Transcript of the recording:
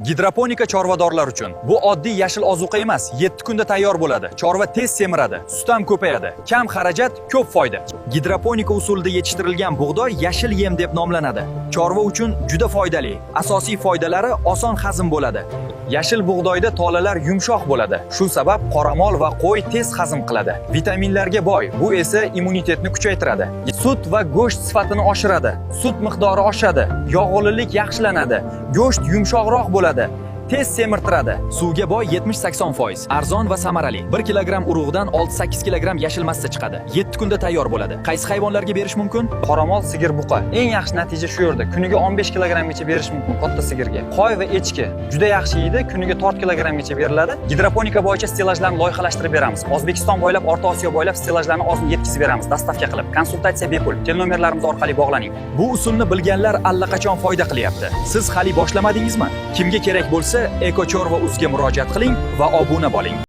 Gidroponika chorvadorlar uchun. Bu oddiy yashil ozuqa emas, 7 kunda tayyor bo'ladi. Chorva tez semiradi, sut ham ko'payadi. Kam xarajat, ko'p foyda. Gidroponika usulida yetishtirilgan bug'doy yashil yem deb nomlanadi. Chorva uchun juda foydali. Asosiy foydalari: oson hazm bo'ladi. Yashil bug'doyda tolalar yumshoq bo'ladi. Shu sabab qoramol va qo'y tez hazm qiladi. Vitaminlarga boy, bu esa immunitetni kuchaytiradi. Sut va go'sht sifatini oshiradi. Sut miqdori oshadi, yog'lilik yaxshilanadi, go'sht yumshoqroq bo'ladi. Tez semirtiradi. Suvga boy, 70-80%. Arzon va samarali. 1 kilogramm urug'dan 6-8 kilogramm yashil massa chiqadi. 7 kunda tayyor bo'ladi. Qaysi hayvonlarga berish mumkin? Qoramol, sigir, buqa. Eng yaxshi natija shu yerda. Kuniga 15 kilogrammgacha berish mumkin katta sigirga. Qo'y va echki juda yaxshi yeydi, kuniga 4 kilogrammgacha beriladi. Gidroponika bo'yicha stellajlarni loyihalashtirib beramiz. O'zbekiston bo'ylab, O'rta Osiyo bo'ylab stellajlarni ozini yetkazib beramiz, доставка qilib. Konsultatsiya bepul. Telenomerlarimiz orqali bog'laning. Bu usulni bilganlar allaqachon foyda qilyapti. Siz hali boshlamadingizmi? Kimga kerak bo'lsa, Ekochorva uzga murojaat qiling va obuna bo'ling.